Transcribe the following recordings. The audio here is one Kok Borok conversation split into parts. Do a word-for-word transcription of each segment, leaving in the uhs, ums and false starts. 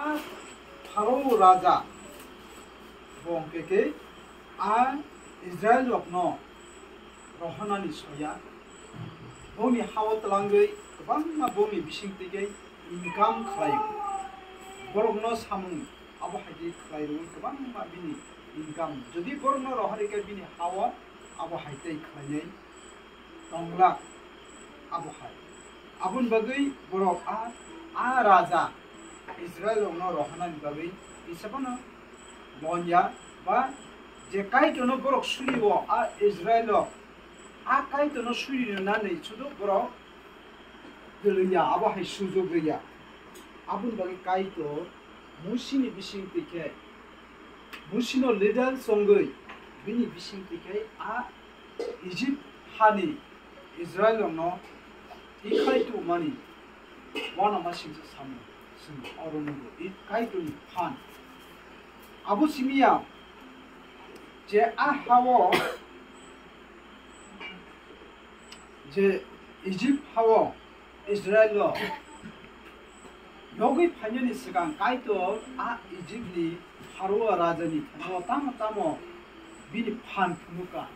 Pharaoh raja bo hwnkhe khe a Israel rokno rohornani soya, bongni hao twlangwi kwbangma bongni bisingtwi khe income khlaio. Borokno samung abo hai khe khlai rwui kwbangma bini income. Jodi borokno rohorwi khe bini hao abo hai tei khlainai tongla abo hai. Aboni bagwi borok a, a raja Israel rokno rohornani bagwi kisa phano lonya ba je Kaitorno borok surio a Israel rok a Kaitorno suri rwnani sudu borok kwlwngya, abo hai sujok rwya. Aboni bagwi Kaitor Musini bisingtwi khe, Musino leader chongwi bini bisingtwi khe a Egypt hani Israel rokno tikhlai tubumani uanama singcha samung chwng oro nugo. I Kaitorni phan. Abo simi ya je a hao je Egypt hao Israel rok yogwi phainani swkang Kaitor a Egypt ni Pharaoh raja ni thani o tamo tamo bini phan phunukha.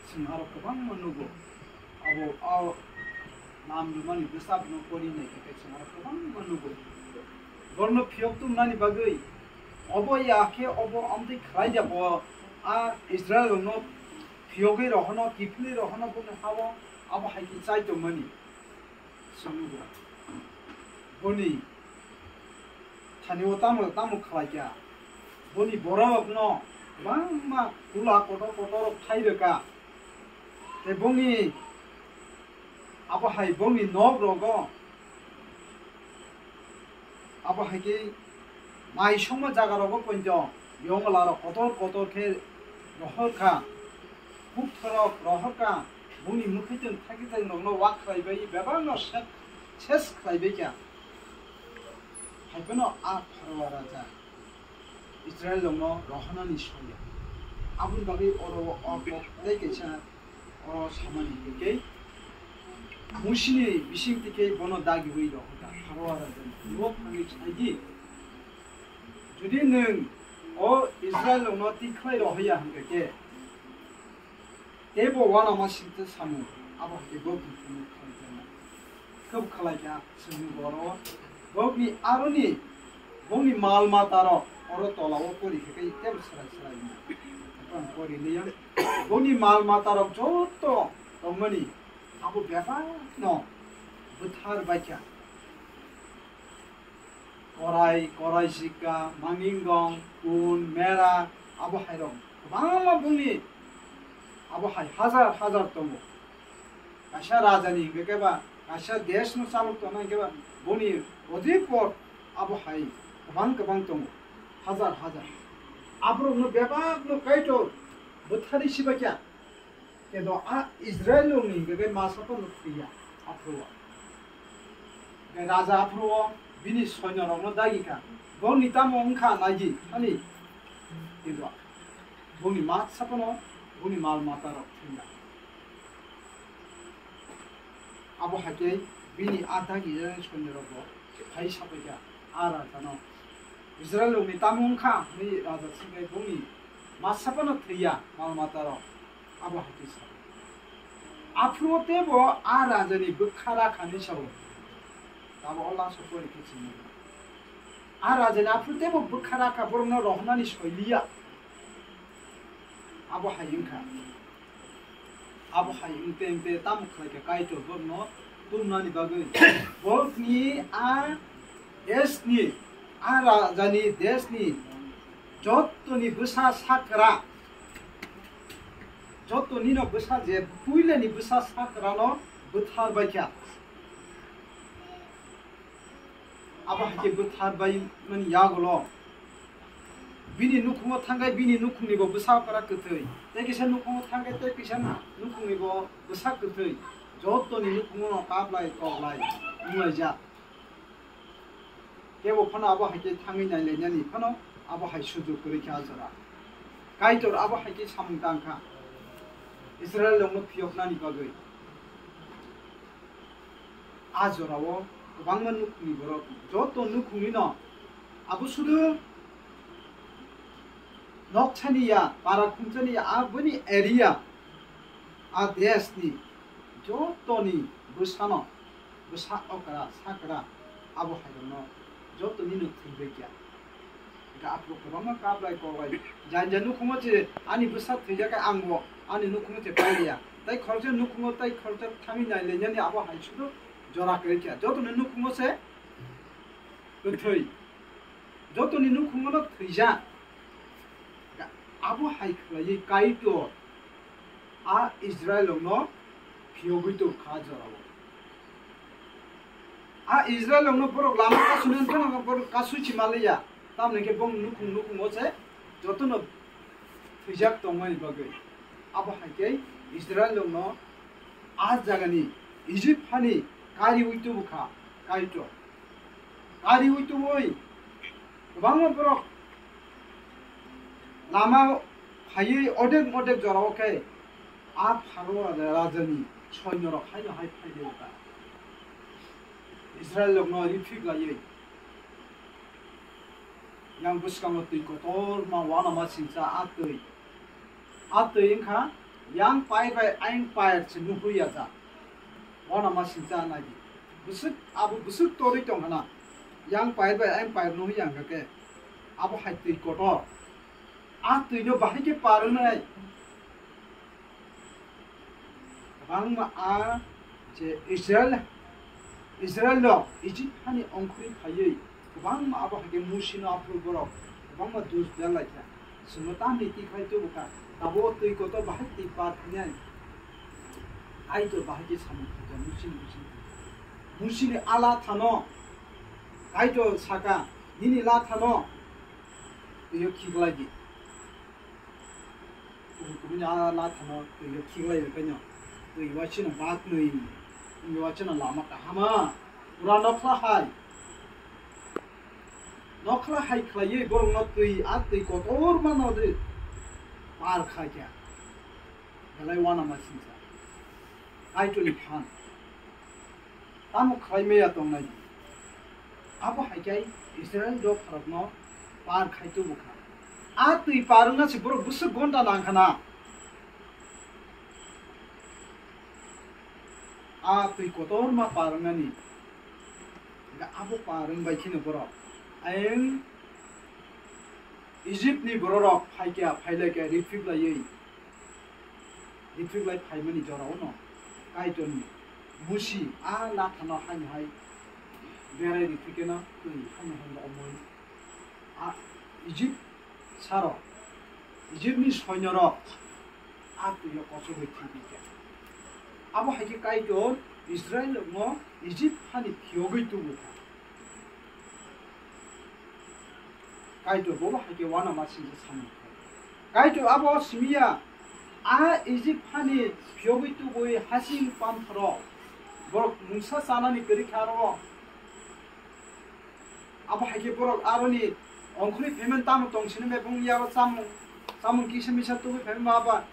Chwng aro kwbangma nugo. Abo o nam rwmani bwsakno pori naikhe khe chwng aro kwbangma nugo. Borno phiyok tumnani bagwi obo ya khe obo amtwi khlai ya bo a Israel rokno phiyogwi rohono, kiphilwi rohono boni hao abo hai khe chai tongmani. Chwng nugo. Boni thani o tamo tamo khlai kha. Boni borokno kwbangma kula kotor kotor rok thai rwkha. Tei bongni abo hai bongni nok rogo abo hai khe mai songma jaga rogo poito yongla rok kotor kotor khe rohor kha. Kuk thorok rohor kha. Bongni mwkhwtwng thagwi thagwi rokno wak khlai bai bebakno ses khlai bai kha. Hai phano a Pharaoh raja Israel rokno rohornani soya. Aboni bagwi oro o kok tei kaisa oro samani hwnkhe Musini bisingtwi khe bono dagiwi rohorkha Pharaoh rajani. Bo phangwi saidi, jodi nwng o Israel rokno tikhlai rohorya hwnkhe khe, tei bo uanama singcha samung abo hai khe bo buphang khlai kha. Khub khlai kha chwngni borok bokni aroni bokni mal mata rok oro tola o pori khe tei tebo swrai swrai wngya. Tei pori liya bokni mal mata rok joto tongmani abo bebak no bwthar bai kha. Korai, korai sikka, mangingong, kun, mera, abo hai rok kwbangma bongni abo hai hajar hajar tongo. Kaisa raja ni hingke keba, kaisa desh no chalok tongna hingke ba, boni odhipot abo hai kwbang kwbang tongo, hajar hajar. Aborok no bebak no Kaitor bwthari sibakya. Kendo a Israel rokni hingke masa pono thwiya aphuru o. Hingke raja aphuru o bini soino rokno dagi kha. Bongni tamo wngkha nagi thani. Kendo bongni masa pono bongni mal mata rok thwiya. Abo hai khe bini a dagi jani soino rok bo phai sapai kha a raja no. Israel rokni tamo wngkha hwnwi raja swngkhe bongni masa pono thwiya mal mata rok. Abo hai khe sa. Aphuru tebo a rajani bwkha rakha hinwi sao. Abo o last o pori khe sini. A rajani aphuru tebo bwkha rakha borokno rohornani soiliya. Abo hai wngkha. Abo hai wngte wngte tamo khlai kha Kaitor borokno tumnani bagwi. Borokni a deshni, a rajani deshni jottoni bwsa sakra, jottoni no bwsa je puilani bwsa sakrano bwthar bai kha. Abo hai khe bwthar bai mani yagulo. Bini nukhungo thangkhe bini nukhungni bo bwsa kwrak kwthwi. Tei kisa nukhungo thangkhe tei kisa nukhungni bo bwsa kwthwi. Jottoni nukhungo no kaplai koklai wnglaijak. Kebo phano abo hai khe thangwi nailainani phano abo hai sujuk kwrwi khe a jora. Kaitor abo hai khe samung tang kha. Israel rokno phiyoknani bagwi. A jorao kwbangma nukhungni borok joto nukhungni no Abo sudu nok chani ya, para khum chani ya, aboni area, a desh ni joto ni bwsano, bwsa okra, sakra, abo hai rokno joto ni no thwi bai kya. Ga aphuru kwbangma kap lai kok lai. Jani jani nukhungo se ani bwsa thwijak khe ang bo ani nukhungo se pai liya. Tai khoroksa nukhungo tai khoroksa thami nai le nani abo hai sudu jora kwrwi kya. Joto ni nukhungo se kwthwi. Joto ni nukhungo no thwijak. Ga abo hai khlaiwi Kaitor a Israel rokno phiyogwi tong kha jorao. A Israel rokno borok lama kasuni wngkha, borok kasui si maliya. Tamni khe bong nukhung nukhungo se jotono thwijak tongmani bagwi. Abo hai khe Israel rokno a jagani Egypt hani kariwi tubu kha Kaitor. Kariwi tubui kwbangma borok lama phaiwi odek modek jorao khe a Pharaoh raja, rajani soinyorok haino hai phaide wngkha. Israel rokno riphik laiwi yang bwskango twi kotorma uanama singcha a twi. A twi wngkha yang pair bai ayang pair se nuhwi ya jak. Uanama singcha nai di. Bwswk abo bwswk torwi tong hana. Yang pair bai ayang pair nuhwi ya hwnkha khe abo hai twi kotor. A twi no bahai khe par wngnai. Kwbangma a je Israel, Israel rok Egypt hani ongkhorwi phaiwi kwbangma abo hai khe Musi no aphuru borok kwbangma dus berlai kha. Chwngno tamni tikhlai tubu kha. Tabuk o twi kotor bahai twi par phinai. Kaitor bahai khe samung khaikha Musi ni bising. Musi ni a lathano Kaitor saka, "Nini lathano twi o khiklai di." Kubui kubui ni a lathano twi o khiklai rwkhaino twi uaisino baknwi wngwi uaisino lama kahama pura nokla hai nokla hai khlaiwi borokno twi a twi kotormano de par khaikha. Belai uanama singcha Kaitorni phan. Tamo khlai maya tongnai di. Abo hai khe Israel dopharokno par khai tubu kha. A twi par wngna se borok bwswk gonta nang kha na. A twi kotorma par wngnani. Ga abo par wng bai kheno borok. Ayang Egypt ni bororok phai khe, phai lai khe, riphik laiwi. Riphik lai phaimani jorao no Kaitorni Musi a lathano haino hai berai riphik khe no twi haino hai romwi a Egypt saro Egypt ni soinyorok a twi o kochogwi thwi kha. Abo hai khe Kaitor Israel rokno Egypt hani phiyogwi tubu kha. Kaitor bobo hai khe uanama singcha samung khai. Kaitor abo simiya, a Egypt hani phiyogwi tubui hasing panthoro borok mungsa chanani kwrwi kha aro. Abo hai khe borok aroni ongkhorwi phaimani tamo tong sini mepung yaro chamung, chamung kisa misa tubui phaimani ba ba.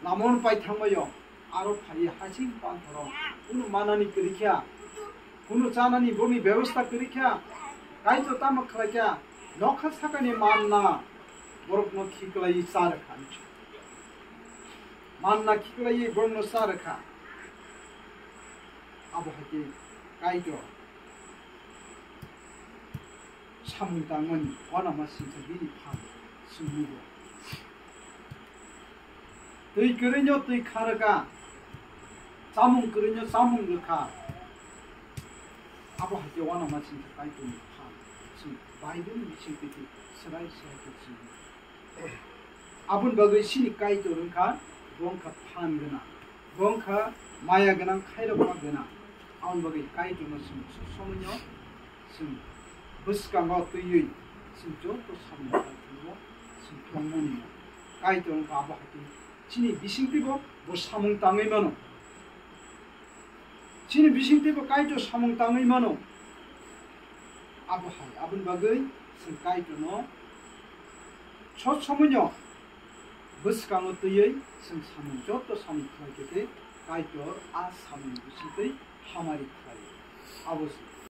Lamon pai thangbaio, aro phaiwi hasing panthoro kunu manani kwrwi kha, kunu chanani borokni bebostha kwrwi kha, Kaitor tamo khlai kha, nokha sakani manna borokno khiklaiwi cha rwkha. Manna khiklaiwi borokno cha rwkha. Abo hai khe Kaitor samung tangmani uanama singcha bini phan chwngmung bo. Twi kwrwino twi kha rwkha, chamung kwrwino chamung rwkha. Abo hai khe uanama singcha Kaitorni phan chwng Bible ni bisingtwi twi swrai swrai khe chwng. Aboni bagwi chini Kaitor wngkha, bo wngkha phan gwnang, bo wngkha maya gwnang, khairokma gwnang. Aboni bagwi Kaitorno chwng sob somoino chwng bwskango twiwi chwng joto samung khlaio chwng tongmani. Kaitor wngkha abo hai khe chini bisingtwibo bo samung tangwi mano. Chini bisingtwibo Kaitor samung tangwi mano. Abo hai, aboni bagwi chwng Kaitorno sob somoino bwskango twiwi chwng samung, joto samung khlai khe tei Kaitor a samung bisingtwi hamari khlaio. Abo se